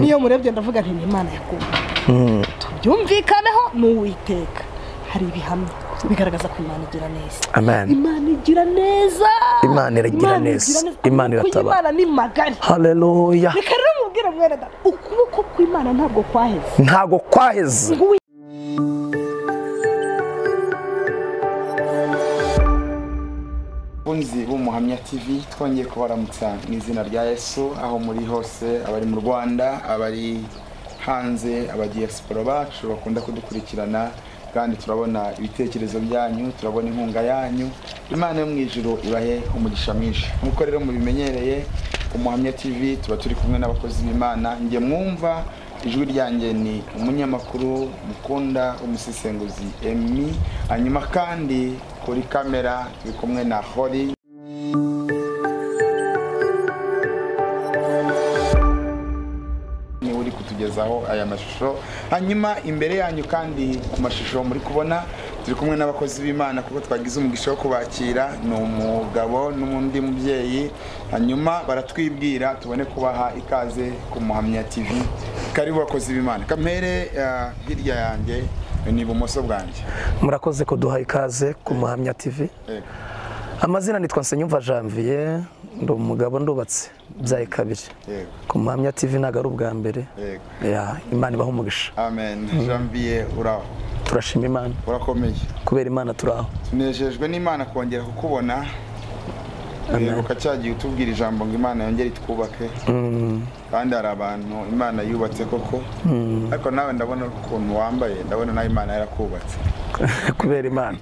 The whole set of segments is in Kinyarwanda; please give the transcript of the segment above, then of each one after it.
Niyo murebye ndavuga nti ni Imana yakuba. Tubyumvikaneho n'Uwiteka. Hari ibihamya bigaragaza ko Imana igira neza. Amen. Imana igira neza. Imana iragira neza. Imana iratabara. Imana ni magari. Haleluya. Reka rero mubwire mwene data, ukuboko kw'Imana ntabwo kwaheze. Ntabwo kwaheze. Bunzi b'Umuhamya TV twongeye kubaramutsa mu izina rya Yesu, aho muri hose, abari mu Rwanda, abari hanze, abadiaspora bacu bakunda kudukurikirana, kandi turabona ibitekerezo byanyu, turabona inkunga yanyu. Imana yo mu ijuru ibahe umugisha mwinshi. Nkuko rero mubimenyereye, Umuhamya TV tuba turi kumwe n'abakozi b'Imana. Nge mwumva ijwi ryanjye ni umunyamakuru mukunda, umusesenguzi Emmy, hanyuma kandi kuri kamera turi kumwe na Hori. Ni uri kutugezaho aya mashusho. Hanyuma imbere yanyu kandi ku mashusho muri kubona turi kumwe n'abakozi b'Imana, kuko twagize umugisha wo kubakira. Ni umugabo n'undi mubyeyi, hanyuma baratwibwira tubone kubaha ikaze ku Muhamya TV. Karibu bakozi b'Imana. Kamere hirya yanjye ni ibumoso bwanjye. Murakoze kuduha ikaze ku Muhamya TV. Amazina nitwa Nsenyumva Janvier, ndi umugabo ndubatse byaye kabiri. Ku Muhamya TV ntago ari ubwa mbere. Ya, Imana ibahe umugisha. Amen. Janvier, uraho? Turashima Imana. Urakomeye. Kubera Imana turaho. Tunejejwe n'Imana kongera kukubona. Uheruka cyagiye utubwira ijambo ngo Imana yongere itwubake. Kandi hari abantu Imana yubatse koko. Ariko nawe ndabona ukuntu wambaye, ndabona nawe Imana yarakubatse. Kubera Imana.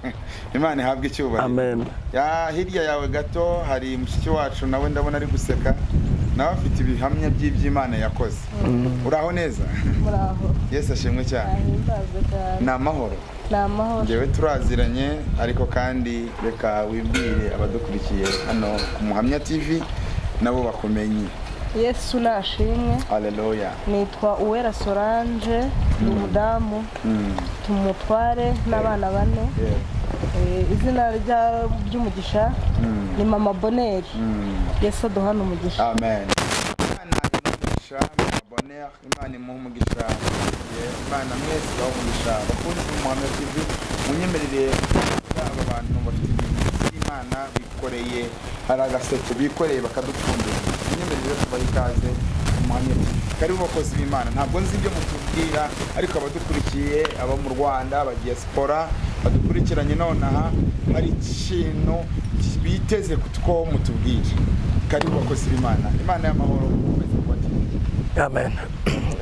Imana ihabwe icyubahiro. Amen. Ya, hirya yawe gato hari mushiki wacu, nawe ndabona ari guseka. Nawe afite ibihamya by'iby'Imana yakoze. Uraho neza? Muraho. Yesu ashimwe cyane. Ni amahoro. Ni amahoro. Ngewe turaziranye, ariko kandi reka wibwire abadukurikiye hano ku Muhamya TV nabo bakumenye. Yesu nashimwe. Haleluya. Nitwa Uwera Solange, ndi umudamu, tumutware n'abana bane. Izina ry'umugisha ni Mama Bonheur. Yesu aduhana umugisha. Amen. Mama Bonheur, Imana imuhe umugisha. Imana mwese ibahe umugisha. Bakunzi b'Umuhamya TV, munyemerere aba bantu bafite ibintu by'Imana bikoreye, hari agaseke bikoreye bakadupfundira. Munyemerere tubahe ikaze Umuhamya TV. Karibu bakozi b'Imana. Ntabwo nzi ibyo mutubwira, ariko abadukurikiye, abo mu Rwanda, aba diaspora badukurikiranye nonaha, hari ikintu biteze kutwo mutubwira. Karibu bakozi b'Imana. Imana y'amahoro ikomeze kubakingira. Amen.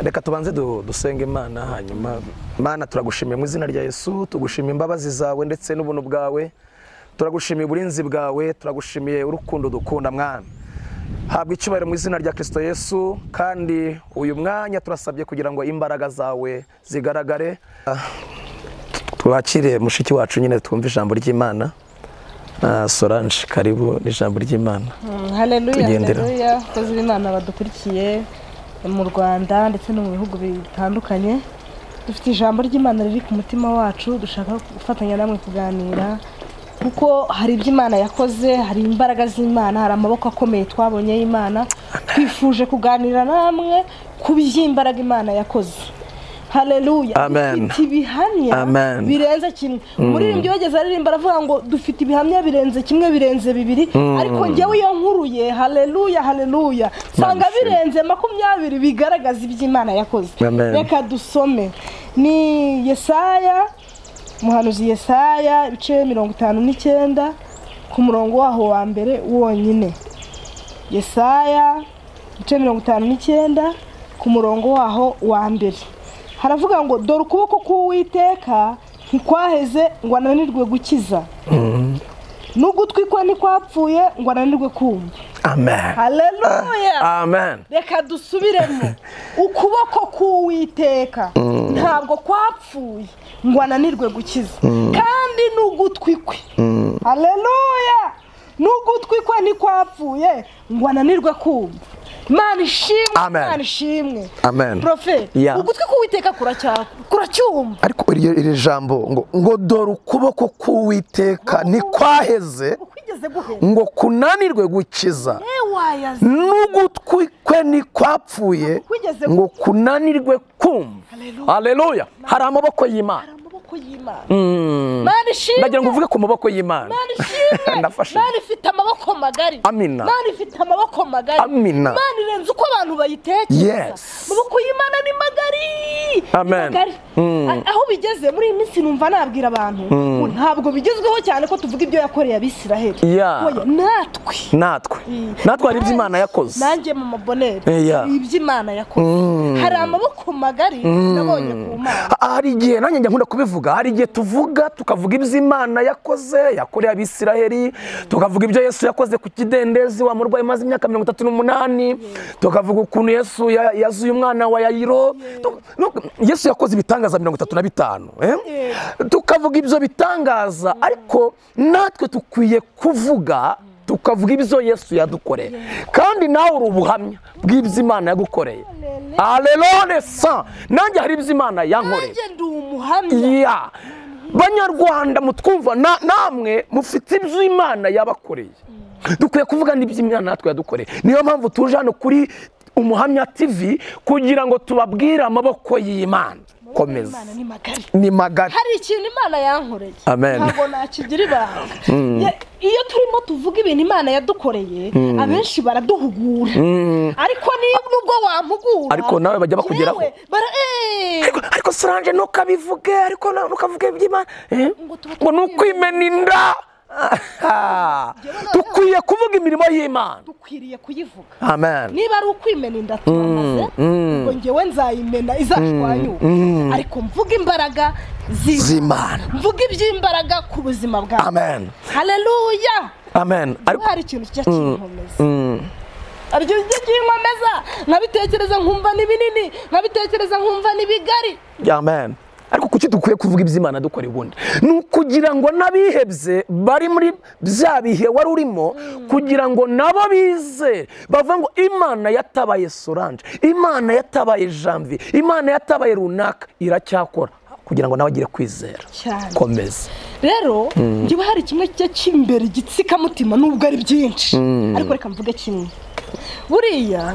Reka tubanze dusenge Imana, hanyuma Mana turagushimiye mu izina rya Yesu, tugushimiye imbabazi zawe ndetse n'ubuntu bwawe, turagushimiye uburinzi bwawe, turagushimiye urukundo dukunda Mwana. Habwa icyubahiro mu izina rya Kristo Yesu, kandi uyu mwanya turasabye kugira ngo imbaraga zawe zigaragare. Twakire mushiki wacu nyine twumve ijambo ry'Imana. Solange, karibu n'ijambo ry'Imana. Haleluya, haleluya. Abakozi b'Imana badukurikiye mu Rwanda ndetse no mu bihugu bitandukanye, dufite ijambo ry'Imana riri ku mutima wacu, dushaka gufatanya namwe kuganira, kuko hari ibyo Imana yakoze, hari imbaraga z'Imana, hari amaboko akomeye twabonye y'Imana. Twifuje kuganira namwe ku by'imbaraga Imana yakoze. Haleluya. Dufite ibihamya birenze kimwe. Umuririmbyi wageze aririmba aravuga ngo dufite ibihamya birenze kimwe, birenze bibiri, ariko njyewe iyo nkuruye, haleluya, haleluya, sanga birenze 20 bigaragaza iby'Imana yakoze. Reka dusome. Ni Yesaya, umuhanuzi Yesaya, ibice 59 ku murongo waho wa mbere wonyine. Yesaya ibice 59 ku murongo waho wa mbere. Haravuga ngo dore ukuboko k'Uwiteka ntikwaheze ngo ananirwe gukiza, n'ugutwi kwe ntikwapfuye ngo ananirwe kumva. Amen. Haleluya. Amen. Reka dusubiremo. Ukuboko k'Uwiteka ntabwo kwapfuye ngo ananirwe gukiza, kandi n'ugutwi kwe. Haleluya. N'ugutwi kwe ntikwapfuye ngo ananirwe kumva. Imana ishimwe. Imana ishimwe. Amen. Prophet, ugutwi k'Uwiteka kuracyumva. Ariko iri jambo ngo dore ukuboko k'Uwiteka ntikwaheze ngo kunanirwe gukiza, n'ugutwi kwe ntikwapfuye ngo kunanirwe kumva. Haleluya. Hari amaboko y'Imana. Ndagira ngo uvuge ku maboko y'Imana. Imana ifite amaboko magari. Amina. Imana ifite amaboko magari. Amina. Imana irenze uko abantu bayitekereza. Amaboko y'Imana ni magari. Amen. Aho bigeze muri iyi minsi numva nabwira abantu ntabwo bigezweho cyane ko tuvuga ibyo yakoreye Abisiraheli. Oya, natwe natwe hari ibyo Imana yakoze. Nanjye mama Bonheur, ibyo Imana yakoze. Hari amaboko magari nabonye ku Mana. Hari igihe nanjye njya nkunda kubivuga, hari igihe tuvuga tukavuga ibyo Imana yakoze, yakoreye Abisiraheli, tukavuga ibyo Yesu yakoze ku kidendezi wa murwayi maze imyaka 38, tukavuga ukuntu Yesu yazuye umwana wa Yayiro. Yesu yakoze ibitangaza 35, tukavuga ibyo bitangaza, ariko natwe tukwiye kuvuga tukavuga ibyo Yesu yadukoreye. Kandi nawe uri ubuhamya bw'ibyo Imana yagukoreye. Haleluya. Nanjye hari ibyo Imana yankoreye. Nanjye ndi umuhamya. Banyarwanda mutwumva, namwe mufite ibyo Imana yabakoreye. Dukwiye kuvuga n'ibyo Imana natwe yadukoreye. Niyo mpamvu tuje hano kuri Umuhamya TV kugira ngo tubabwire amaboko y'Imana. Komeza. Ni magari. Hari ikintu Imana yankoreye. Amen. Ntabwo nakigira ibanga. Iyo turimo tuvuga ibintu Imana yadukoreye, abenshi baraduhugura. Ariko nubwo wampugura, ariko nawe bajya bakugeraho. Ariko Solange ntukabivuge, ariko ntukavuge iby'Imana. Ngo nukwimena inda. Dukwiye kuvuga imirimo y'Imana. Dukwiriye kuyivuga. Amen. Niba ari ukwimena inda turamaze, ngo ngewe nzayimena izashwanyuka. Ariko mvuga imbaraga z'Imana. Mvuga iby'imbaraga ku buzima bwawe. Amen. Haleluya. Amen. Ariko hari ikintu kijya kinkomeza. Ariko kijya kinkomeza, nkabitekereza nkumva ni binini, nkabitekereza nkumva ni bigari. Amen. Ariko kuki dukwiye kuvuga iby'Imana dukora ubundi? Ni ukugira ngo n'abihebye bari muri bya bihe wari urimo, kugira ngo nabo bize bavuga ngo Imana yatabaye Solange, Imana yatabaye Janvier, Imana yatabaye runaka, iracyakora, kugira ngo nawe agire kwizera. Komeza. Rero njyewe hari kimwe kijya kimbere igitsikamutima nubwo ari byinshi, ariko reka mvuge kimwe. Buriya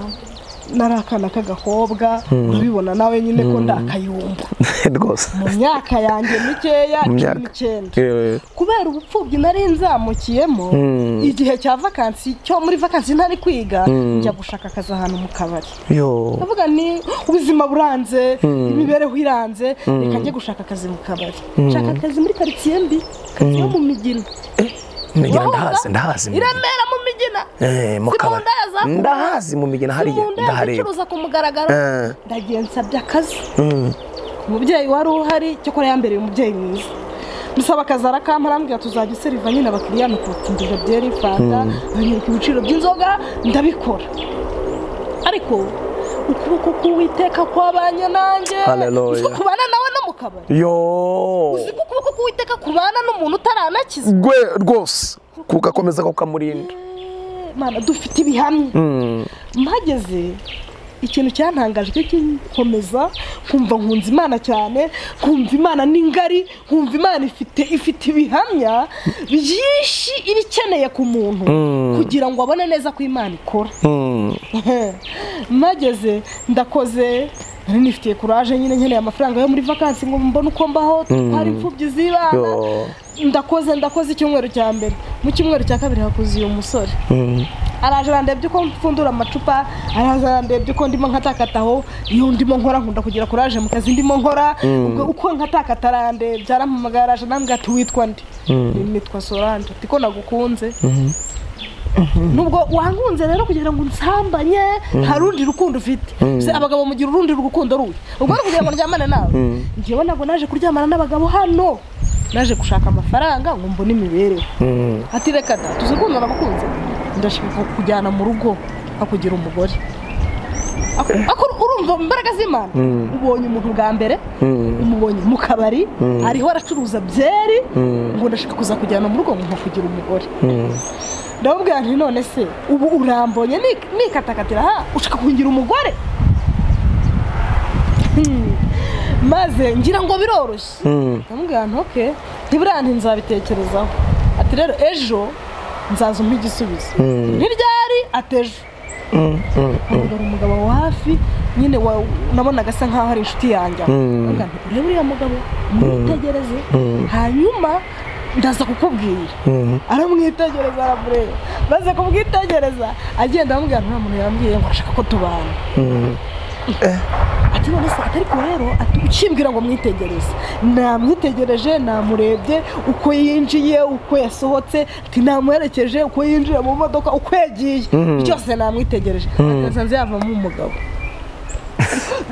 nari akana k'agakobwa, urabibona nawe nyine ko ndakayumba rwose. Mu myaka yanjye mikeya 19, kubera ubupfubyi nari nzamukiyemo, igihe cya vakansi cyo muri vakansi ntari kwiga, njya gushaka akazi ahantu mu kabari. Ndavuga ni ubuzima buranze, imibereho iranze, reka njye gushaka akazi mu kabari. Nshaka akazi muri quartier mbi, quartier yo mu Migina. Migina ndahazi, ndahazi. Iremera mu Migina. Mu kabari. Ndahazi mu Migina hariya, ndahareba. Ndacuruza ku mugaragaro. Ndagiye nsabye akazi. Umubyeyi wari uhari, cyokora yambereye umubyeyi mwiza. Musaba akazi arakampa, arambwira tuzajya useriva nyine abakiriya nukubatindira byeri, fanta, banyereka ibiciro by'inzoga, ndabikora. Ariko ukuboko k'Uwiteka kwabanye nanjye. Haleluya. Uzi kubana nawe no mu kabari. Yo. Uzi ko ukuboko k'Uwiteka kubana n'umuntu utaranakizwa. Gwe rwose kugakomeza kukamurinda. Mana dufite ibihamya. Mpageze ikintu cyantangaje cyo kinkomeza kumva nkunze Imana cyane, kumva Imana ni ngari, kumva Imana ifite ibihamya byinshi ibikeneye ku muntu kugira ngo abone neza ko Imana ikora. Mpageze ndakoze, nari nifitiye courage nyine nkeneye amafaranga yo muri vacances ngo mbone uko mbaho, twari imfubyi z'ibana. Ndakoze icyumweru cya mbere, mu cyumweru cya kabiri hakuze uyu musore. Araje arandebye uko mfundura amacupa, araza arandebye uko ndimo nkatakataho, iyo ndimo nkora nkunda kugira courage mu kazi ndimo nkora, uko nkatakata arandebye, arampamagara araje arambwira ati witwa nde? Nitwa Solange. Ati ko nagukunze. Nubwo wankunze rero kugira ngo nsambanye, nta rundi rukundo ufite. Abagabo mugira urundi rukundo ruwe. Ubwo kugira ngo ndyamane nawe. Njyewe ntabwo naje kuryamana n'abagabo hano. Naje gushaka amafaranga ngo mbone imibereho. Ati reka da, tuzukundana nagukunze. Ndashaka kujyana mu rugo akugira umugore. Ako urumva Urumva imbaraga z'Imana. Ubonye umuntu bwa mbere, umubonye mu kabari, ariho aracuruza byeri, ngo ndashaka kuza kujyana mu rugo ngo kugira umugore. Ndababwira nti none se ubu urambonye nikatakatira ha ushaka kungira umugore? Maze ngira ngo biroroshye. Ndamubwira nti okay, ntiburiya nti nzabitekerezaho. Ati rero ejo nzaza umpa igisubizo. Ntiryari atejo. Umugabo wa hafi nyine nabonaga asa nkaho ari inshuti yanjye. Ndamubwira nti urebe uriya mugabo mwitegereze, hanyuma ndaza kukubwira. Aramwitegereza aramureba. Maze kumwitegereza agenda amubwira nta muntu yambwiye ngo ashaka ko tubana. Ati none se ariko rero ati ukimbwira ngo mwitegereze. Namwitegereje, namurebye uko yinjiye, uko yasohotse, ati namuherekeje uko yinjiye mu modoka, uko yagiye, byose namwitegereje. Ati nsanze yavamo umugabo.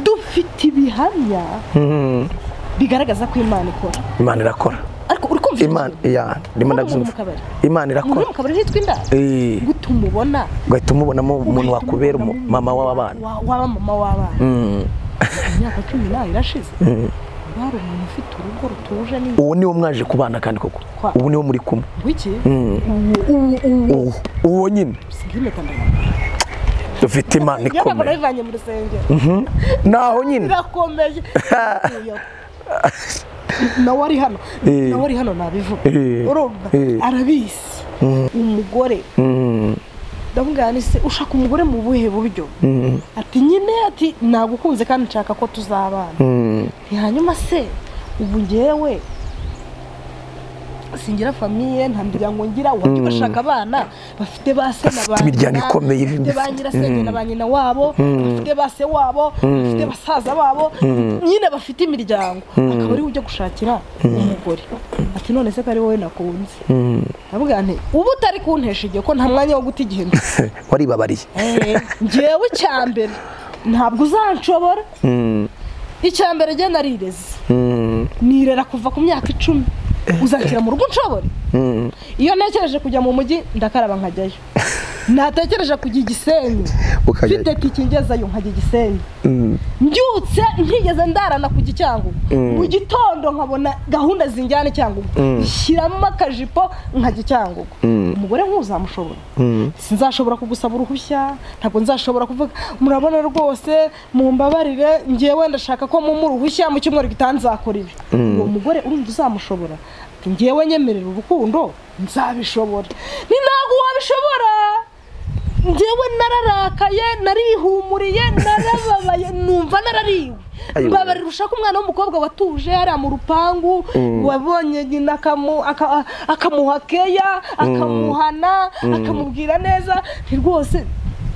Dufite ibihamya bigaragaza ko Imana ikora. Imana irakora. Ariko uri kumva Imana ya ndimo ndabyumva. Imana irakora. Mu kabari hitwa inda. Gutumubona. Ugahita umubonamo umuntu wakubera mama w'abana. Waba mama w'abana. Imyaka 10 irashize. Bari umuntu ufite urugo rutuje ni. Uwo niwo mwaje kubana kandi koko. Ubu niwo muri kumwe. Wiki? Uwo nyine. Dufite Imana ikomeye. Yabavanye mu rusengero. Naho nyine. Irakomeye. Nawe ari hano, nawe ari hano nabivuga. Urumva arabizi. Umugore. Ndamubwira nti se ushaka umugore mu buhe buryo? Ati nyine ati nagukunze kandi nshaka ko tuzabana. Nti hanyuma se ubu ngewe singira famille, nta miryango ngira, wajya ugashaka abana bafite ba se na ba imiryango ikomeye, bafite ba nyirasenge na ba nyina wabo, bafite ba se wabo, bafite basaza babo, nyine bafite imiryango, akaba ari ujya gushakira umugore. Ati none se ko ari wowe nakunze? Ndamubwira nti ubu utari kuntesha igihe ko nta mwanya wo guta igihe. Waribabariye. Ngewe icyambere ntabwo uzanshobora. Icyambere njye narireze. Nirera kuva ku myaka 10. Uzakira mu rugo nshobore? Iyo ntekereje kujya mu mujyi ndakaraba nkajyayo. Natekereje kujya Igisenyi, mfite tike ngezayo nkajya Igisenyi. Mbyutse ntigeze ndarana kujya Icyangugu. Mu gitondo nkabona gahunda zinjyana Icyangugu, shyiramo akajipo nkajya Icyangugu. Umugore ntuzamushobora. Sinzashobora kugusaba uruhushya, ntabwo nzashobora kuvuga murabona rwose mumbabarire ngewe ndashaka ko mumpa uruhushya mu cyumweru gitaha nzakora ibi. Uwo mugore urumva uzamushobora? Ngewe nyemerera urukundo nzabishobora. Ni ntabwo wabishobora. Ngewe nararakaye, narihumuriye, narababaye, numva narariwe. Mbabarira ushaka umwana w'umukobwa watuje hariya mu rupangu, wabonye nyina akamuha keya, akamuhana, akamubwira neza, nti rwose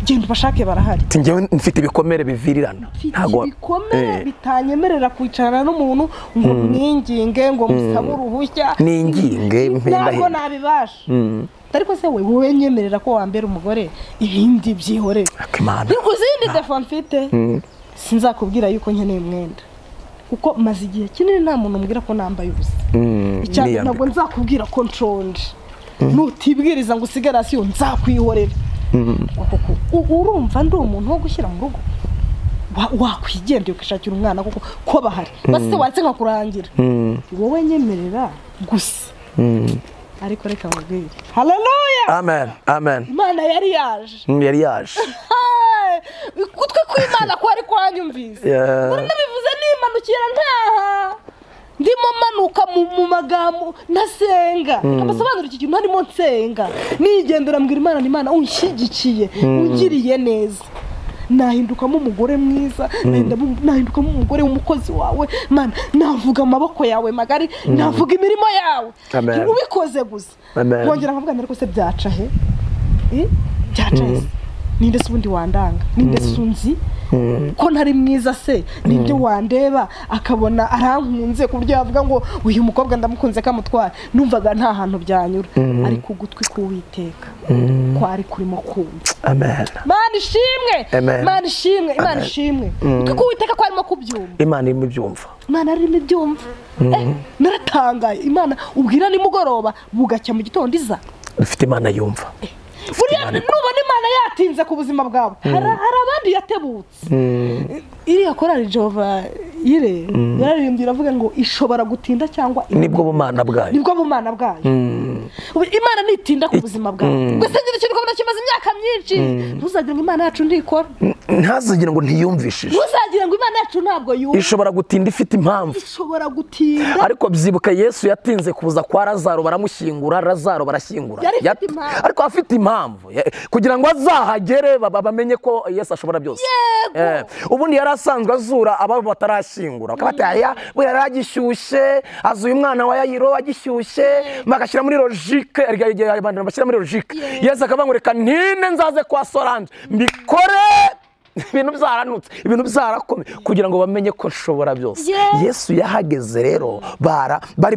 genda ubashake barahari. Ngewe mfite ibikomere bivirirana. Ntabwo ibikomere bitanyemerera kwicarana n'umuntu ngo mwinginge, ngo musabe uruhushya. Ninginge ntabwo nabibasha. Ariko se wowe nyemerera ko wambera umugore ibindi byihorere. Ariko izindi defo mfite sinzakubwira yuko nkeneye umwenda, kuko maze igihe kinini nta muntu umbwira ko nambaye ubusa. Icyambere ntabwo nzakubwira ko nshonje. Nutibwiriza ngo usigare hasi nzakwihorera. Urumva ndi umuntu wo gushyira mu rugo wakwigendera ukishakira umwana kuko ko bahari. Basi watse nkakurangira. Wowe nyemerera gusa. Ariko reka mubwire. Haleluya! Amen. Amen. Imana yari yaje. Yari yaje. Kutwe kw'Imana ko ari kwanyumvise. Nabivuze nimanukira ntaha. Ndimo manuka mu magambo nasenga. Abasobanura iki kintu ntarimo nsenga. Nigendera mbwira Imana ni Imana unshyigikiye, ungiriye neza. Nahindukamo umugore mwiza, nahindukamo umugore w'umukozi wawe, Mana navuga amaboko yawe magari, navuga imirimo yawe. Ubikoze gusa. Nkongera nkavuga ariko se byaca he? Byaca he? Ninde se ubundi wandanga? Ninde se unzi? Ko ntari mwiza se? Ninde wandeba akabona arankunze ku buryo yavuga ngo uyu mukobwa ndamukunze kamutwara? Numvaga nta hantu byanyura. Ariko ugutwi k'Uwiteka kwari kurimo kumva. Amen. Imana ishimwe. Imana ishimwe. Imana ishimwe. Kuko Uwiteka kwarimo kubyumva. Imana irimo ibyumva. Imana irimo ibyumva. Naratangaye. Imana ubwira nimugoroba bugacya mu gitondo iza. Dufite Imana yumva. Buriya nubona Imana yatinze ku buzima bwawe, hari abandi yatebutse. Iriya korali Jehova yire yararirimbye iravuga ngo ishobora gutinda cyangwa nibwo bumana bwayo. Nibwo bumana bwayo. Imana nitinda ku buzima bwawe. Gusa ngira ikintu ukabona kimaze imyaka myinshi, ntuzagira ngo Imana yacu ntikora. Ntazagira ngo ntiyumvishije. Ntuzagira ngo Imana yacu ntabwo yumva. Ishobora gutinda ifite impamvu. Ishobora gutinda. Ariko byibuka Yesu yatinze kuza kwa Lazaro baramushyingura, Lazaro barashyingura. Ariko afite impamvu kugira ngo azahagere bamenye ko Yesu ashobora byose. Ubundi yari asanzwe azura ababo batarashyingura. Bakaba we yaragishyushye, azuye umwana wa Yayiro agishyushye, bagashyira muri logique, abantu bashyira muri logique. Yesu akavuga ngo reka ntinde nzaze kwa Solange mbikore ibintu byaranutse, ibintu byarakomeye kugira ngo bamenye ko nshobora byose. Yesu yahageze rero bari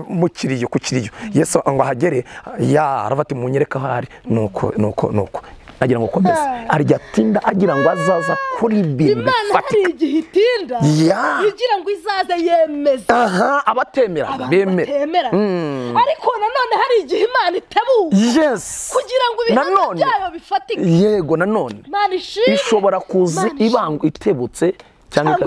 mu kiriyo ku kiriyo. Yesu ngo ahagere ya arafati munyereka aho ari nuko nuko nuko agira ngo komeze arya tinda agira ngo azaza kuri ibintu bifatika. Imana igihe itinda igira ngo izaze yemeze. Aha abatemera bemera. Ariko nanone hari igihe Imana itebuka. Yes. Kugira ngo ibihamya byayo bifatike. Yego nanone Imana ishimwe ishobora kuza ibango itebutse cyangwa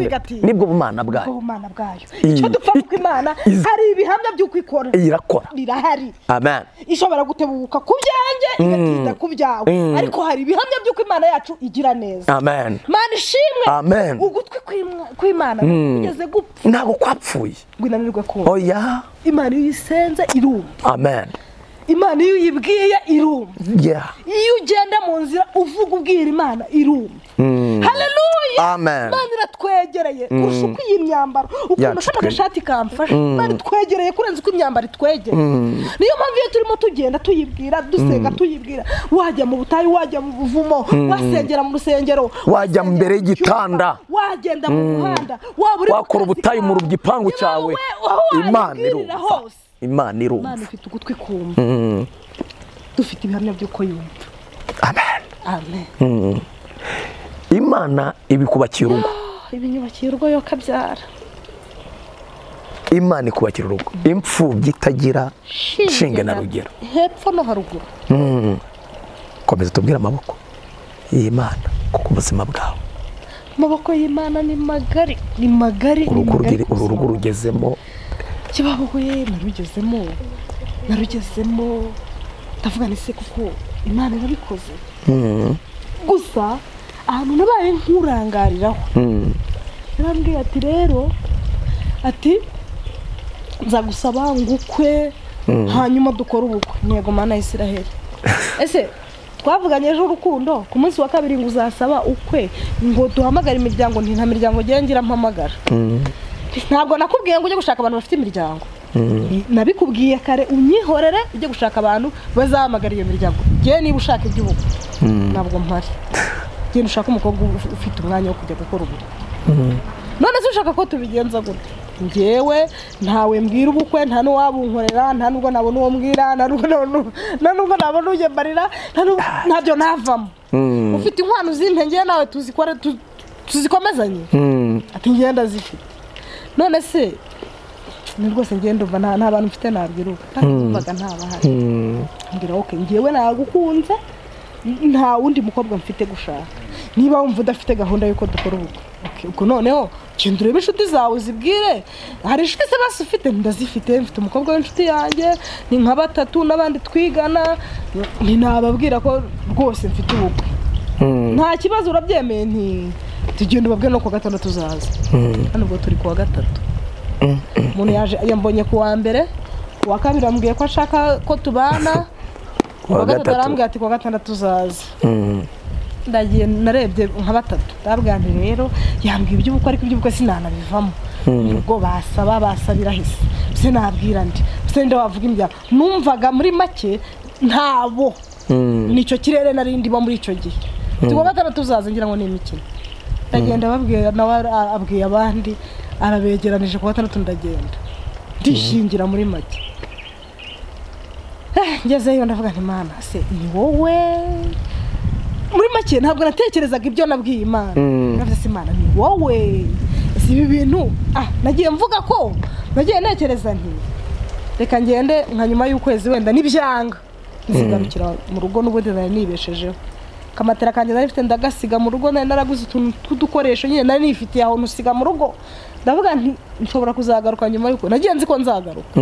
nibwo bumana bwayo. Nibwo bumana bwayo. Icyo dupfa ku Imana hari ibihamya by'uko ikora. Irakora. Birahari. Amen. Ishobora gutebuka ku byanjye igatinda ku byawe. Ariko hari ibihamya by'uko Imana yacu igira neza. Amen. Imana ishimwe. Amen. Ugutwi kw'Imana kugeze gupfa. Ntabwo kwapfuye. Ngwinanirwe kumva. Oya. Imana iyo isenze irumva. Amen. Imana iyo uyibwiye irumva. Yeah. Iyo ugenda mu nzira uvuga ubwira Imana irumva. Hallelujah. Amen. Imana iratwegereye kurusha uko iyi myambaro ukuntu ushaka agashati kamfasha. Imana itwegereye kurenza uko imyambaro itwegereye. Niyo mpamvu iyo turimo tugenda tuyibwira dusenga tuyibwira, wajya mu butayu, wajya mu buvumo, wasengera mu rusengero, wajya mbere y'igitanda, wagenda mu muhanda, waba uri wakora ubutayu mu gipangu cyawe, Imana irumva. Imana irumva. Imana ifite ugutwi kumva. Dufite ibihamya by'uko yumva. Amen. Amen. Imana ibikubakiye urugo. Ibinyubakiye urugo yo kabyara. Imana ikubakira urugo. Imfubyi itagira shinge na rugero. Hepfo no haruguru. Komeza tubwire amaboko y'Imana kuko ubuzima bwawe. Amaboko y'Imana ni magari, ni magari. Urugo rugezemo. Kibabuye narugezemo. Narugezemo. Ndavuga ni se kuko Imana irabikoze. Gusa ahantu nabaye nkurangariraho. Yarambwiye ati rero ati nzagusaba ngukwe hanyuma dukora ubukwe. Ntego Mana Isiraheli. Ese twavuganye ejo urukundo ku munsi wa kabiri ngo uzasaba ukwe ngo duhamagare imiryango, nti nta miryango ngiye ngira mpamagara. Ntabwo nakubwiye ngo ujye gushaka abantu bafite imiryango. Nabikubwiye kare unyihorere ujye gushaka abantu bazahamagara iyo miryango. Ngiye niba ushaka iby'ubukwe ntabwo mpari. Genda ushaka umukobwa ufite umwanya wo kujya gukora ubukwe. None se ushaka ko tubigenza gute? Ngewe ntawe mbwira ubukwe, nta n'uwabunkorera, nta nubwo nabona uwo mbwira, nta nubwo nabona ugembarira, ntabyo navamo. Ufite inkwano zimpe ngewe nawe tuzikore tuzikomezanye. Ati ngenda zifite. None se ni rwose ngenda umva nta bantu mfite nabwira ubu. Kandi numvaga ntabahari. Mbwira okay ngewe nagukunze nta wundi mukobwa mfite gushaka. Niba wumva udafite gahunda yuko dukora ubukwe. Okay, ubwo noneho genda urebe inshuti zawe uzibwire. Hari inshuti se basi ufite? Ndazifite, mfite umukobwa w'inshuti yanjye ni nka batatu n'abandi twigana, nababwira ko rwose mfite ubukwe. Nta kibazo urabyemeye? Nti tugenda ubabwire no kuwa gatandatu uzaza. Hano ubwo turi kuwa gatatu. Umuntu yaje yambonye kuwa mbere, kuwa kabiri ambwiye ko ashaka ko tubana, kuwa gatatu arambwira ati kuwa gatandatu uzaza. Ndagiye narebye nka batatu ndabwira nti rero yambwiye iby'ubukwe ariko iby'ubukwe sinanabivamo. Ubwo basaba basabira hese sinabwira ndi sende wavuga imbya numvaga muri make ntabo nicyo kirere narindi bo muri icyo gihe. Tuwa gatandatu uzaza ngira ngo ni imikino. Ndagenda babwira nawe abwiye abandi arabegeranije kuwa gatandatu ndagenda ndishingira muri make. Ngezeyo ndavuga nti Mana se ni wowe. Muri make ntabwo natekerezaga ibyo nabwiye Imana. Navuze se Imana ni wowe. Si ibi bintu nagiye mvuga ko nagiye ntekereza nti reka ngende nka nyuma y'ukwezi wenda nibyanga Nzigarukira mu rugo n'ubundi nari nibeshejeho. Kamatera kanjye nari mfite ndagasiga mu rugo, nari naraguze utuntu tw'udukoresho nyine nari nifitiye aho ntusiga mu rugo. Ndavuga nti nshobora kuzagaruka nyuma yuko nagiye nzi ko nzagaruka.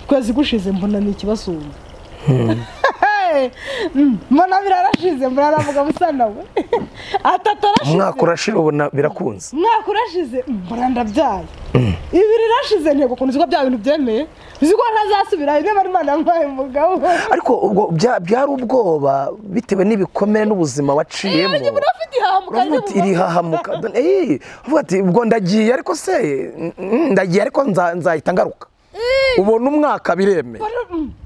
Kwezi gushize mbona ni ikibasumba. Mbona birarashize, mbona aravuga busa nawe. Atatu arashize. Umwaka urashira ubona birakunze. Umwaka urashize mbona ndabyaye. Ibiri irashize ntego kuntu uziko bya bintu byemeye. Uziko ntazasubira niba Imana yampaye umugabo. Ariko ubwo byari ubwoba bitewe n'ibikomere n'ubuzima waciyemo. Iri hahamuka. Uvuga ati ubwo ndagiye ariko se ndagiye ariko nzahita ngaruka. Ubona umwaka biremera.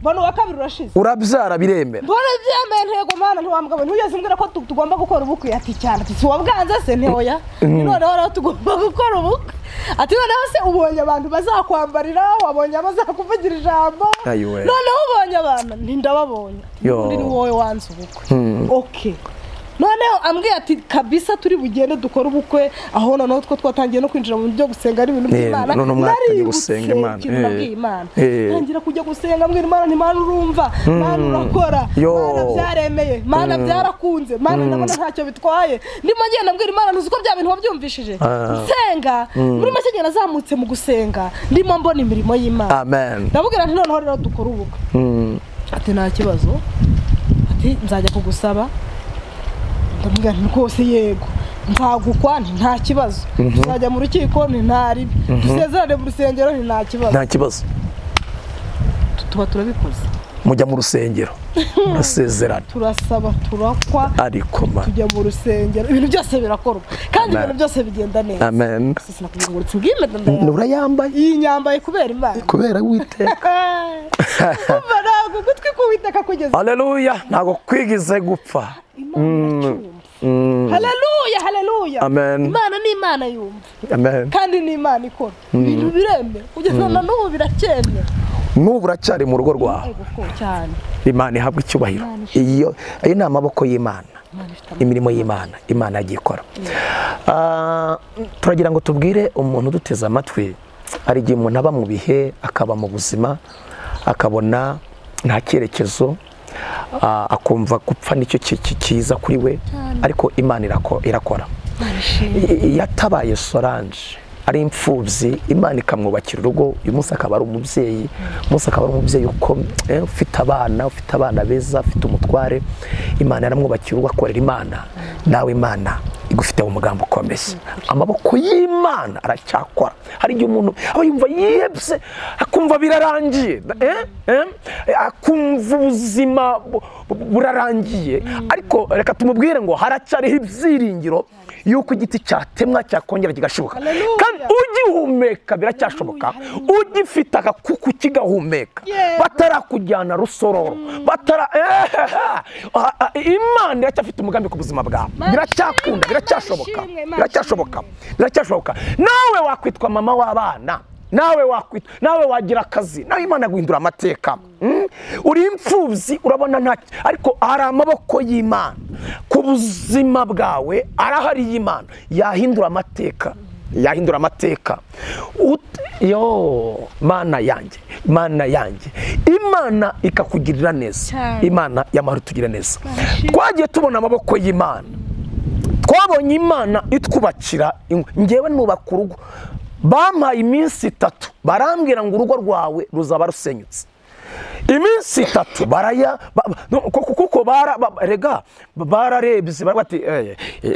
Mbona uwa kabiri urashize. Urabyara biremera. Mbona byemeye ntego mana ntiwambwa ntugeze umbwira ko tugomba gukora ubukwe ati cyane ati wabwanze se ntoya. Noneho rero tugomba gukora ubukwe. Ati noneho se ubonye abantu bazakwambarira, wabonye abazakuvugira ijambo. Noneho ubonye abantu nti ndababonye. Undi ni wowe wanze ubukwe. Okay. Noneho ambwiye ati kabisa turi bugende dukora ubukwe aho noneho two twatangiye no kwinjira mu byo gusenga ari ibintu by'Imana. Nari gusenga Imana. Ntangira kujya gusenga mbwira Imana nti Mana urumva, Mana urakora, Mana byaremeye, Mana byarakunze, Mana ndabona ntacyo bitwaye. Ndimo ngenda mbwira Imana ntuzi ko bya bintu wabyumvishije. Nsenga muri make ngenda nazamutse mu gusenga ndimo mbona imirimo y'Imana. Amen. Ndabwira nti noneho rero dukora ubukwe. Ati nta kibazo. Ati nzajya kugusaba. Ndamubwira nti rwose yego nzagukwa nta kibazo, tuzajya mu rukiko ni ntari, dusezerane mu rusengero ni nta kibazo. Nta kibazo. Tuba turabikoze. Mujya mu rusengero murasezerana, turasaba turakwa, ariko tujya mu rusengero ibintu byose birakorwa kandi ibintu byose bigenda neza. Amen. Urayambaye iyi nyambaye kubera Imana, kubera Uwiteka. Umva ntabwo ugutwi k'Uwiteka kugeza. Haleluya, ntabwo kwigize gupfa. Haleluya, haleluya. Amen. Imana ni Imana yumva. Amen. Kandi ni Imana ikora. Ibintu biremera kugeza na n'ubu biracyemera. N'ubu uracyari mu rugo rwawe. Imana ihabwa icyubahiro. Iyo ayo ni amaboko y'Imana. Imirimo y'Imana, Imana yagiye ikora. Turagira ngo tubwire umuntu uduteze amatwi, hari igihe umuntu aba mu bihe, akaba mu buzima, akabona nta cyerekezo, akumva gupfa nicyo kiza kuri we, ariko Imana irakora. Yatabaye Solange ari imfubyi, Imana ikamwubakira urugo, uyu munsi akaba ari umubyeyi, umunsi akaba ari umubyeyi ufite abana, ufite abana beza, ufite umutware. Imana yaramwubakiye urugo akorera Imana. Nawe Imana igufite umugambi ukomeye. Amaboko y'Imana aracyakora. Hari igihe umuntu aba yumva yihebye, akumva birarangiye, akumva ubuzima burarangiye, ariko reka tumubwire ngo haracyariho ibyiringiro yuko igiti cyatemwa cyakongera kigashibuka. Kandi ugihumeka biracyashoboka, ugifite agakuku kigahumeka, batarakujyana rusororo, batara Imana iracyafite umugambi ku buzima bwawe. Biracyakunda, biracyashoboka, biracyashoboka, biracyashoboka. Nawe wakwitwa mama w'abana, nawe wakwitwa, nawe wagira akazi, nawe Imana guhindura amateka. Uri imfubyi urabona nta, ariko hari amaboko y'Imana ku buzima bwawe, arahari y'Imana yahindura amateka, yahindura amateka. Yo Mana yanjye, Mana yanjye, Imana ikakugirira neza, Imana y'amahoro itugirira neza. Twagiye tubona amaboko y'Imana, twabonye Imana itwubakira. Ngewe nubaka urugo, bampaye iminsi 3 barambwira ngo urugo rwawe ruzaba rusenyutse. Iminsi 3 baraya kuko rega bararebye bati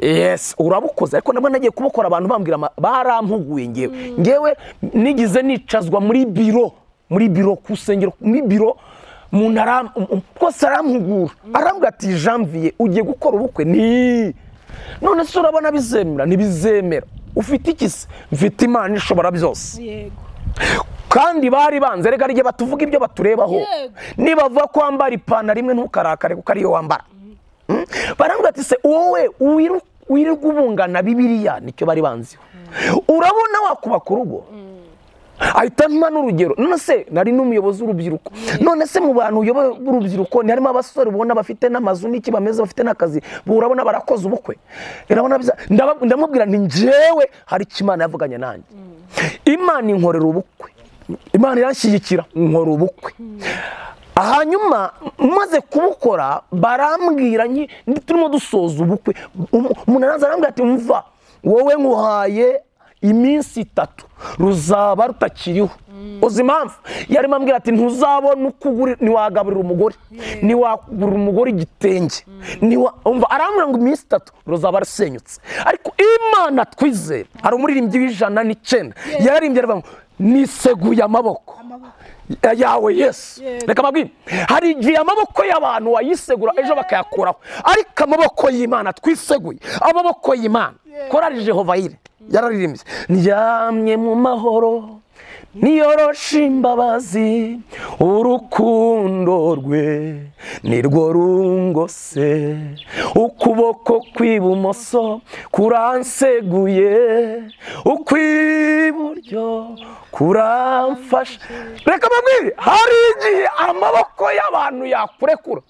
yes urabukoze, ariko nabwo nagiye kubukora abantu bambwira barampuguye. Ngewe nigize nicazwa muri biro, muri biro kusengero, muri biro umuntu rwose arampugura, arambwira ati Janvier ugiye gukora ubukwe ni none se urabona bizemera? Ntibizemera. Ufite iki se? Mfite Imana ishobora byose. Yego. Kandi bari banze rega rye batuvuga ibyo baturebaho. Nibavuga ko wambara ipantaro imwe ntukarakare kuko ariyo wambara. Barambwira ati se wowe wirirwa ubungana Bibiliya, nicyo bari banziho. Urabona wakubaka urugo? Ahita mpa n'urugero. None se nari n'umuyobozi w'urubyiruko. None se mu bantu uyoboye urubyiruko ni harimo abasore ubona bafite n'amazu n'iki bameze, bafite n'akazi, urabona barakoze ubukwe. Urabona ndamubwira nti njyewe hari icyo Imana yavuganye nanjye. Imana inkorera ubukwe, Imana iranshyigikira nkora ubukwe. Hanyuma maze kubukora barambwira turimo dusoza ubukwe, umuntu araza arambwira ati mva wowe nkuhaye iminsi 3 ruzaba rutakiriho. Uzi impamvu? Yarimo ambwira ati ntuzabona uko ntiwagaburira umugore, ntiwagurira umugore igitenge, umva arambwira ngo iminsi 3 ruzaba rusenyutse. Ariko Imana twizera, hari umuririmbyi w'109 yaririmbye aravuga ngo niseguye amaboko yawe Yesu. Reka mbabwire, hari igihe amaboko y'abantu wayisegura ejo bakayakuraho, ariko amaboko y'Imana twiseguye, amaboko y'Imana. Korali Jehova Yire yararirimbye, ndyamye mu mahoro niyoroshe imbabazi, urukundo rwe nirwo rungose, ukuboko kw'ibumoso kuranseguye, ukw'iburyo kuramfasha. Reka mbabwire, hari igihe amaboko y'abantu yakurekura,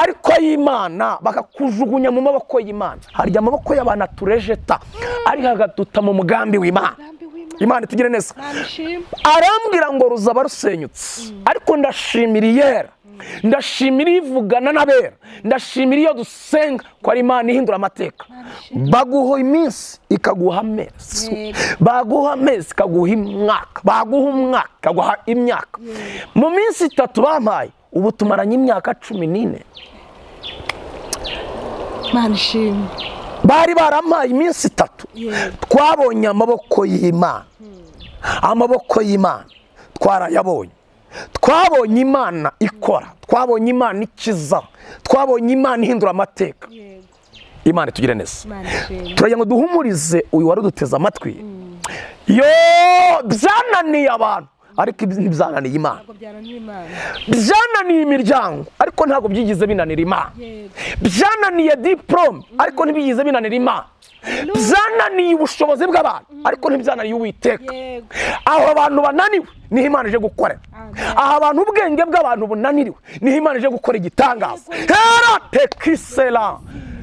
ariko y'Imana bakakujugunya mu maboko y'Imana. Hari amaboko y'abantu aturejeta, ariko agaduta mu mugambi w'Imana. Imana itugire neza. Arambwira ngo ruzaba rusenyutse, ariko ndashimira Iyera, ndashimira ivugana n'abera, ndashimira iyo dusenga ko ari Imana ihindura amateka. Baguha iminsi ikaguha amezi, baguha amezi ikaguha umwaka, baguha umwaka ikaguha imyaka. Mu minsi 3 bampaye, ubu tumaranye imyaka 14. Imana ishimwe. Bari barampaye iminsi 3, twabonye amaboko y'Imana. Amaboko y'Imana twarayabonye, twabonye Imana ikora, twabonye Imana ikiza, twabonye Imana ihindura amateka. Imana itugire neza. Turagira ngo duhumurize uyu wari uduteze amatwi. Yo, byananiye abantu, ariko ntibyananiye Imana. Byananiye imiryango, ariko ntabwo byigize binanira Imana. Byananiye diplome, ariko ntibyigize binanira Imana. Byananiye ubushobozi bw'abantu, ariko ntibyananiye Uwiteka. Aho abantu bananiwe niho Imana ije gukora. Aho abantu ubwenge bw'abantu bunaniriwe niho Imana ije gukora igitangaza. Hera tekisela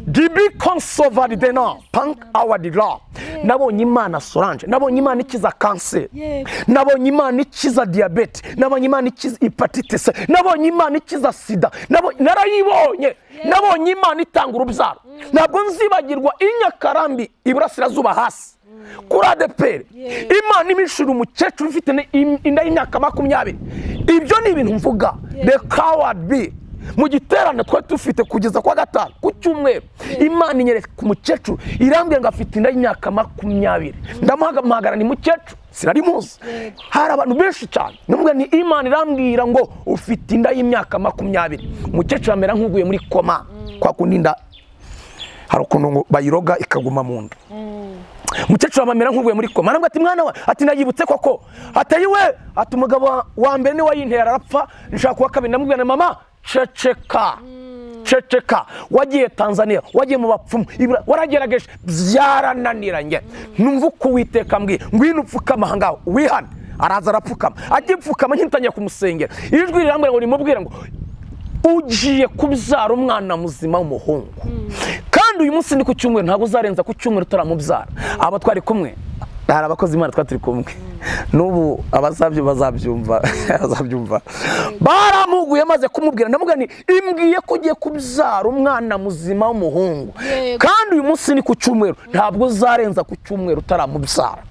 dibi consovalidena pank awadila. Nabonye Imana Solange, nabonye Imana ikiza kanseri, nabonye Imana ikiza diabete, nabonye Imana ikiza hepatite C, nabonye Imana ikiza sida, narayibonye, nabonye Imana itanga urubyaro. Ntabwo nzibagirwa Inyakarambi iburasirazuba hasi kuri ADPR, Imana imishura umukecuru ufite inda y'imyaka 20. Ibyo ni ibintu mvuga. The coward be mu giterane twari dufite kugeza kwa 5 ku cyumweru, Imana inyereka ku mukecuru irambwira ngo afite inda y'imyaka 20. Ndamuhamagara ni mukecuru, sinari muzi, hari abantu benshi cyane. Namubwira ni Imana irambwira ngo ufite inda y'imyaka 20. Umukecuru amera nk'uguye muri koma, kwa kundi inda hari ukuntu ngo bayiroga ikaguma mu nda. Umukecuru amera nk'uguye muri koma, arambwira ati mwana we, ati nayibutse koko, ati we, ati umugabo wa mbere ni wayintera arapfa, nshaka kuwa kabiri. Ndamubwira mama, ceceka, ceceka, wagiye Tanzania, wagiye mu bapfumu, waragerageje byarananiranye. Numva uko Uwiteka ambwiye, ngwino upfukama aha ngaho wihane. Araza arapfukama, agipfukama nkitangiye kumusengera, ijwi rirambwira ngo nimubwire ngo ugiye kubyara umwana muzima w'umuhungu, kandi uyu munsi ni ku cyumweru, ntabwo uzarenza ku cyumweru utaramubyara. Aba twari kumwe, hari abakozi Imana twari turi kumwe, n'ubu abazabyo bazabyumva, bazabyumva. Baramuguye maze kumubwira, ndamubwira nti imbwiye ko ugiye kubyara umwana muzima w'umuhungu, kandi uyu munsi ni ku cyumweru, ntabwo uzarenza ku cyumweru utaramubyara.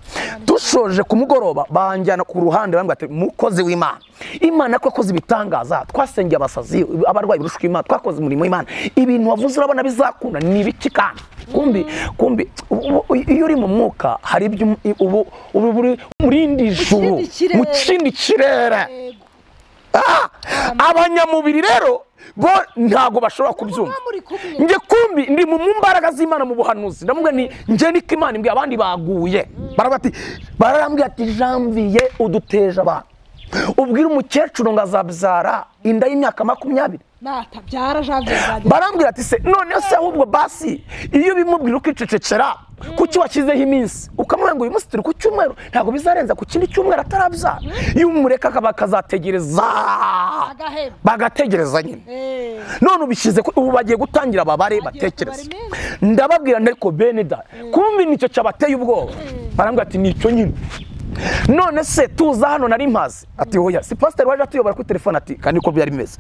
Dushoje ku mugoroba banjyana ku ruhande, bambwira ati mukozi w'Imana, Imana ko yakoze ibitangaza, twasengeye abasazi, abarwayi burushwa Imana, twakoze umurimo w'Imana, ibintu wavuze urabona bizakunda ni ibiki? Kandi kumbi iyo uri mu mwuka hari ibyo ubu murindi juru mu kindi kirere. Abanyamubiri rero bo ntago bashobora kubyumva. Nge kumbi ndi mu mbaraga z'Imana mu buhanuzi, ndamubwira nti nge niko Imana imbwiye, abandi baguye. Barambwira ati Janvier uduteje abantu, ubwira umukecuru ngo azabyara inda y'imyaka 20. Natabyara Janvier. Barambwira ati se none se ahubwo basi iyo bimubwira ukicecekera, kuki washyizeho iminsi ukamubwira ngo uyu munsi turi ku cyumweru, ntabwo bizarenza ku kindi cyumweru atarabyara. Iyo umureka bakazategereza, bagategereza nyine. None ubishyize ubu bagiye gutangira babare batekereza. Ndababwira ariko bene da kumbi nicyo cyabateye ubwoba. Barambwira ati nicyo nyine. None se tuza hano nari mpazi? Ati hoya, si pastor waje atuyobora kuri telefone. Ati kandi ko byari bimeze.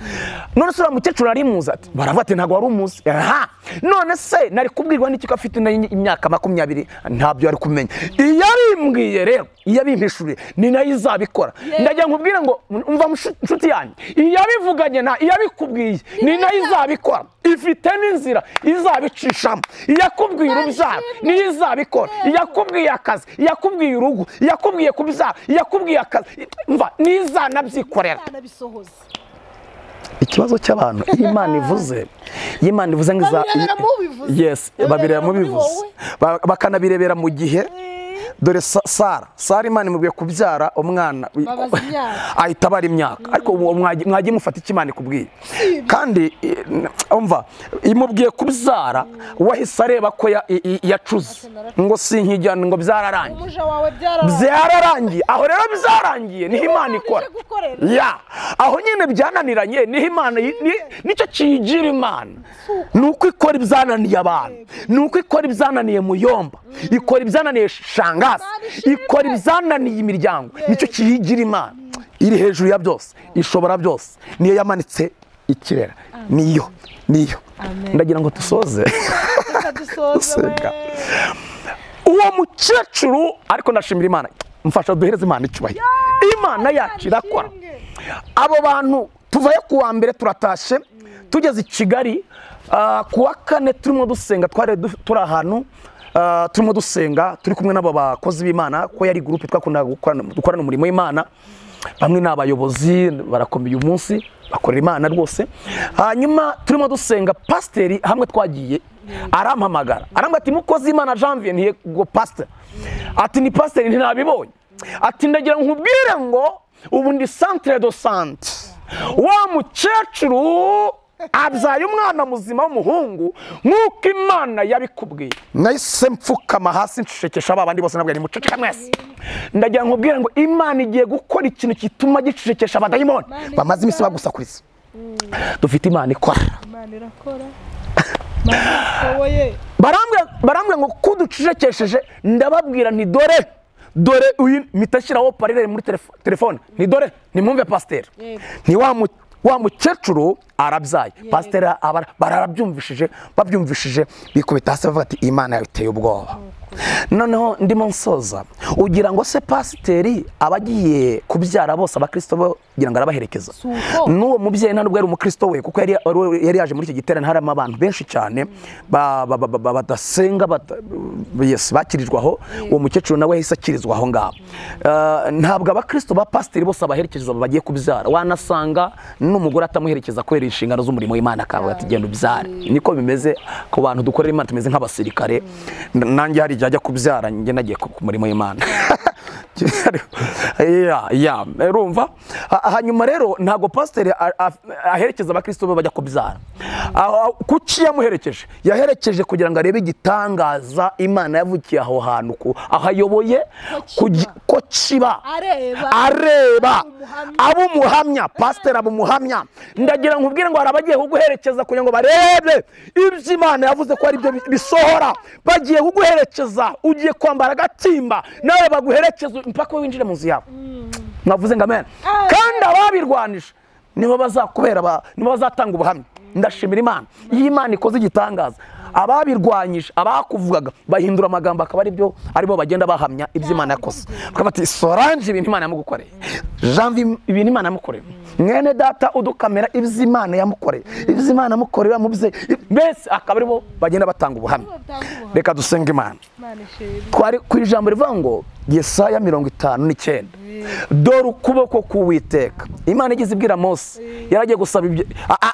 None se uriya mukecuru nari muzi? Ati baravuga ati ntabwo wari umuzi. Aha, none se nari kubwirwa n'iki ko afite imyaka 20? Ntabyo ari kumenya. Iyo abimbwiye rero, iyo abimpishuriye, ni nayo izabikora. Ndajya nkubwire ngo umva nshuti yanjye, iyo abivuganye na iyo abikubwiye, ni nayo izabikora. Ifite n'inzira izabicishamo. Iyakubwiye urubyaro niyo izabikora. Iyakubwiye akazi, iyakubwiye urugo, iyakubwiye kubyara, iyakubwiye akazi, mva nizanabyikorera. Ikibazo cy'abantu, iyo Imana ivuze, iyo Imana ivuze ngo iza, yes, babireba mu bivuze, bakanabirebera mu gihe. Dore Sara Imana imubwiye kubyara umwana ahita abara imyaka, ariko mwagiye mufata icyo Imana ikubwiye. Kandi umva, imubwiye kubyara wahise areba ko yacuze ngo sinkijyana, ngo byararangiye, byararangiye. Aho rero byarangiye niho Imana ikora. Ya aho nyine byananiranye niho Imana, nicyo kiyigira Imana, nuko ikora ibyananiye abantu, nuko ikora ibyananiye Muyomba, ikora ibyananiye Shangazi, ikora ibyananiye imiryango. Nicyo kiyigira Imana, iri hejuru ya byose, ishobora byose, niyo yamanitse ikirera, niyo niyo. Ndagira ngo dusoze. Uwo mukecuru, ariko ndashimira Imana, mfasha duhereze Imana icyubahiro. Imana yacu irakora. Abo bantu tuvayo kuwa mbere turatashe, tugeze i Kigali kuwa kane turimo dusenga, twari turi ahantu turimo dusenga turi kumwe n'abo bakozi b'Imana, ko yari groupe twakundaga gukorana umurimo w'Imana. Bamwe n'abayobozi barakomeye uyu munsi bakorera Imana rwose. Hanyuma turimo dusenga, pasiteri hamwe twagiye arampamagara, arambwira ati mukozi Imana Janvier, ntiyego pastor. Ati ni pasiteri ntinabibonye. Ati ndagira nkubwire ngo ubu ndi centre de sante. Wa mukecuru abyaye umwana muzima w'umuhungu nk'uko Imana yabikubwiye. Nahise mfukama hasi ncecekesha abandi bose, nabwo ni muceceka mwese. Ndagira nkubwire ngo Imana igiye gukora ikintu gituma gicecekesha abadayimoni bamaze iminsi bagusakuriza. Dufite Imana ikora. Imana irakora. Barambwira ngo kuducecekesheje, ndababwira nti dore dore uyu mitashyiraho parere muri telefone, ni dore nimwumve pasiteri. Ni wa mukecuru arabyaye. Pasiteri barabyumvishije, babyumvishije bikubita hasi bavuga ati Imana yawe iteye ubwoba. Noneho ndimo nsoza, ugira ngo se pasiteri abagiye kubyara bose abakristo bo kugira ngo arabaherekeza? N'uwo mubyeyi nta nubwo yari umukristo we, kuko yari yaje muri icyo giterane harimo abantu benshi cyane badasenga, yes, bakirijwe aho. Uwo mukecuru nawe yahise akirizwa aho ngaho. Ntabwo abakristo ba pasiteri bose abaherekeza bagiye kubyara, wanasanga n'umugore atamuherekeza kubera inshingano z'umurimo w'Imana, akavuga ati genda ubyare. Niko bimeze ku bantu dukorera Imana, tumeze nk'abasirikare. Nanjye hari igihe ajya kubyara njye nagiye ku murimo w'Imana. Ya urumva. Hanyuma rero ntabwo pasiteri aherekeza abakristo be bajya kubyara. Kuki yamuherekeje? Yaherekeje kugira ngo arebe igitangaza Imana yavukiye aho hantu, aho ayoboye ko kiba, areba abo umuhamya. Pasiteri abo umuhamya. Ndagira nkubwire ngo hari abagiye kuguherekeza kugira ngo barebe ibyo Imana yavuze ko ari byo bisohora. Bagiye kuguherekeza, ugiye kwambara agatimba nawe baguherekeza mpaka winjire mu nzu yawe. Mwavuze ngo amen. Kandi ababirwanije nibo bazakubera, nibo bazatanga ubuhamya. Ndashimira Imana. Iyo Imana ikoze igitangaza, ababirwanyije, abakuvugaga bahindura amagambo akaba ari byo aribo bagenda bahamya ibyo Imana yakoze. Bakaba bati Solange ibintu Imana yamugukoreye, Janvier ibintu Imana yamukoreye, mwene data udukamera ibyo Imana yamukoreye, ibyo Imana yamukoreye mubye, mbese akaba aribo bagenda batanga ubuhamya. Reka dusenge Imana. Twari ku ijambo rivuga ngo Yesaya 59, dore ukuboko k'Uwiteka. Imana igeze ibwira Mose, yaragiye gusaba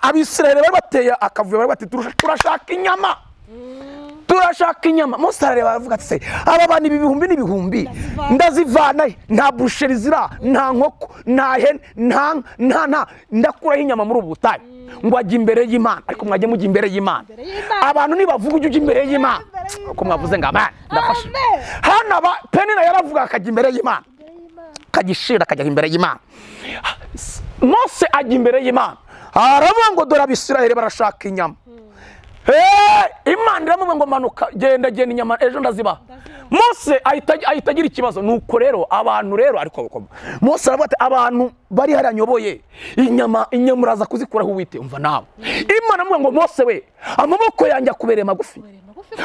Abisirayeli bari bateye akavuyo, bari bati turashaka inyama, turashaka inyama. Mose arareba aravuga ati se aba bantu ibihumbi n'ibihumbi ndazivana, nta busheri zira, nta nkoko, nta hene, nta nta ndakuraho inyama muri ubu butayu. Ngo ajye imbere y'Imana. Ariko mwajye mujya imbere y'Imana. Abantu nibavuga ujye imbere y'Imana, uko mwavuze ngo amen, ndafashe. Hano Penina yaravuga akajya imbere y'Imana, akagishira akajya imbere y'Imana. Mose ajya imbere y'Imana aravuga ngo dore Abisirayeli barashaka inyama. Imana iramubwira ngo manuka genda genda inyama ejo ndaziba. Mose ahita agira ikibazo. Nuko rero abantu rero ariko Mose aravuga ati abantu bari haranyoboye inyama uraza kuzikuraho Uwite. Umva nawe Imana amubwira ngo Mose we, amaboko yanjye akubereye magufi,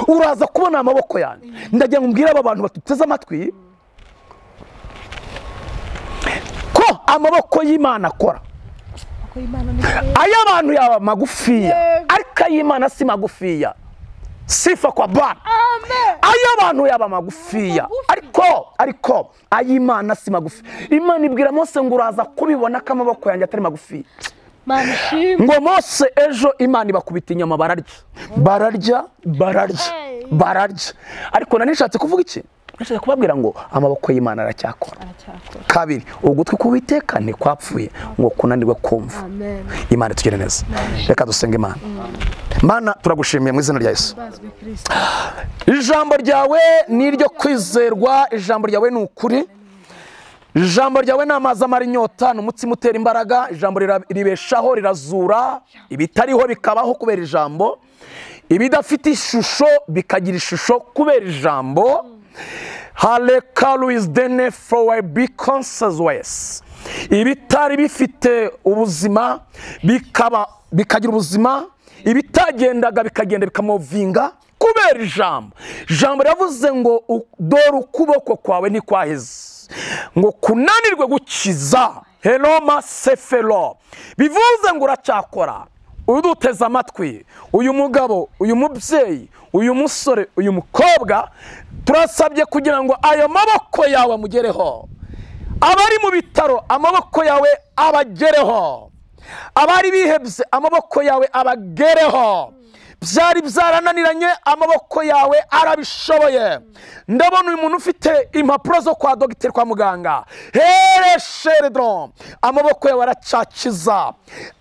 uraza kubona amaboko yanjye. Ndagira ngo mbwire aba bantu batuteze amatwi ko amaboko y'Imana akora. Ay'abantu yaba magufiya, ariko ay'Imana si magufiya. Sifa kwa Bwana. Ay'abantu yaba magufiya, ariko ay'Imana si magufi. Imana ibwira Mose ngo uraza kubibona ko amaboko yanjye atari magufi. Ngo Mose ejo Imana ibakubita inyama bararya. Bararya, bararya, bararya. Ariko nanishatse kuvuga iki? Nashaka kubabwira ngo amaboko y'Imana aracyakora. Kabiri, ugutwi k'Uwiteka ntikwapfuye ngo kunanirwe kumva. Imana tugire neza. Reka dusenge Imana. Mana turagushimiye mu izina rya Yesu. Ijambo ryawe ni iryo kwizerwa, ijambo ryawe ni ukuri. Ijambo ryawe ni amazi amara inyota, ni umutsima utera imbaraga. Ijambo ribeshaho, rirazura, ibitariho bikabaho kubera ijambo, ibidafite ishusho bikagira ishusho kubera ijambo. Ibitari bifite ubuzima bikaba bikagira ubuzima, ibitagendaga bikagenda bikamovinga kubera ijambo. Ijambo ryavuze ngo dore ukuboko kwawe ntikwaheze ngo kunanirwe gukiza. Heloma sefelo, bivuze ngo uracyakora. Uduteze amatwi, uyu mugabo, uyu mubyeyi, uyu musore, uyu mukobwa, turasabye kugira ngo ayo maboko yawe amugereho. Abari mu bitaro amaboko yawe abagereho. Abari bihebye amaboko yawe abagereho. Byari byarananiranye amaboko yawe arabishoboye. Ndabona uyu muntu ufite impapuro zo kwa dogiteri kwa muganga. Here sheredron, amaboko yawe aracakiza.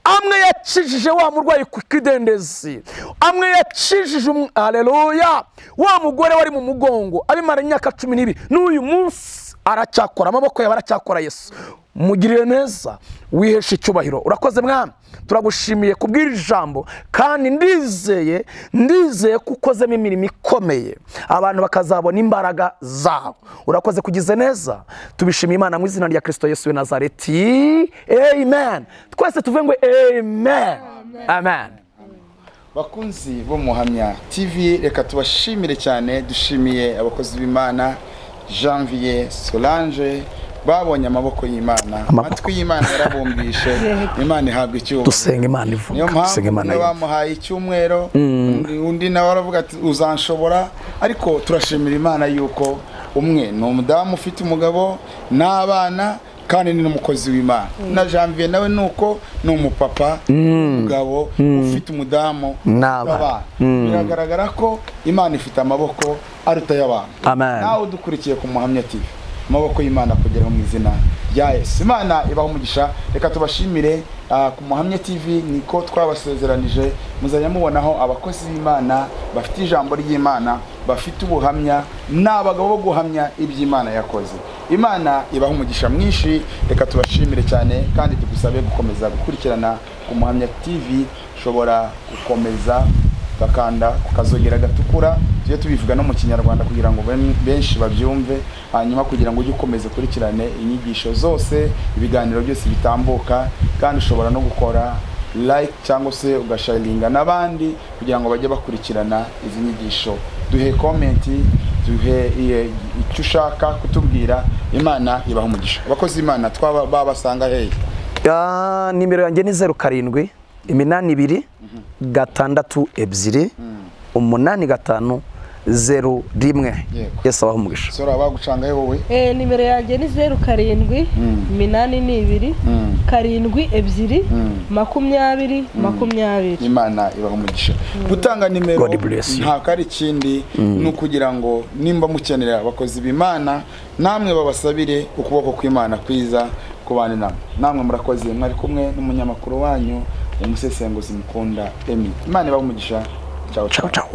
Amwe yakijije wa murwayi ku kidendezi, amwe yakijije haleluya wa mugore wari mu mugongo abimara imyaka 12, n'uyu munsi aracyakora. Amaboko yawe aracyakora. Yesu mugirire neza, wiheshe icyubahiro. Urakoze mwami, turagushimiye kubwira ijambo, kandi ndizeye ko ukozemo imirimo ikomeye, abantu bakazabona imbaraga zabo. Urakoze kugize neza, tubishimiye Imana mu izina rya Kristo Yesu w'i Nazareti. Amen. Twese tuvuge ngo amen. Amen. Bakunzi bo Muhamya TV, reka tubashimire cyane. Dushimiye abakozi b'Imana Janvier, Solange, babonye amaboko y'Imana, amatwi y'Imana yarabumbishe. Imana ihabwa icyubahiro. Dusenga Imana ivuga, dusenga Imana. Bamuhaye icyumwero, undi nawe aravuga ati uzanshobora. Ariko turashimira Imana yuko umwe ni umudamu ufite umugabo n'abana, kandi ni n'umukozi w'Imana. Na Janvier nawe nuko ni umupapa, umugabo ufite umudamu n'abana. Biragaragara ko Imana ifite amaboko aruta y'abantu. Nawe udukurikiye ku Muhamya TV, amaboko y'Imana kugeraho mu izina rya Yesu. Imana ibaho umugisha. Reka tubashimire ku Muhamya TV, niko twabasezeranije muzajya mubonaho abakozi b'Imana bafite ijambo ry'Imana, bafite ubuhamya, n'abagabo bo guhamya iby'Imana yakoze. Imana ibaho umugisha mwinshi. Reka tubashimire cyane, kandi tugusabe gukomeza gukurikirana ku Muhamya TV. Ushobora gukomeza gakanda kukazogera gatukura, tujye tubivuga no mu Kinyarwanda kugira ngo benshi babyumve, hanyuma kugira ngo ujye ukomeza ukurikirane inyigisho zose, ibiganiro byose bitambuka. Kandi ushobora no gukora like cyangwa se ugasharinga n'abandi kugira ngo bajye bakurikirana izi nyigisho. Duhe comment, duhe icyo ushaka kutubwira. Imana ibaha umugisha. Abakozi Imana twaba babasanga hehe? Nimero yanjye ni 07 82 6 2 8 5 0 1. Yesu abahe umugisha. Sora bagucanga he wowe? Nimero yanjye ni 07 82 7 2 20 20. Imana ibahe umugisha. Gutanga nimero nta kari ikindi no kugira ngo nimba mukenera abakozi b'Imana namwe babasabire ukuboko kw'Imana kwiza kubana namwe. Namwe murakoze, mwari kumwe n'umunyamakuru wanyu umusesenguzi mukunda Emi. Imana ibahe umugisha. Ciao ciao ciao.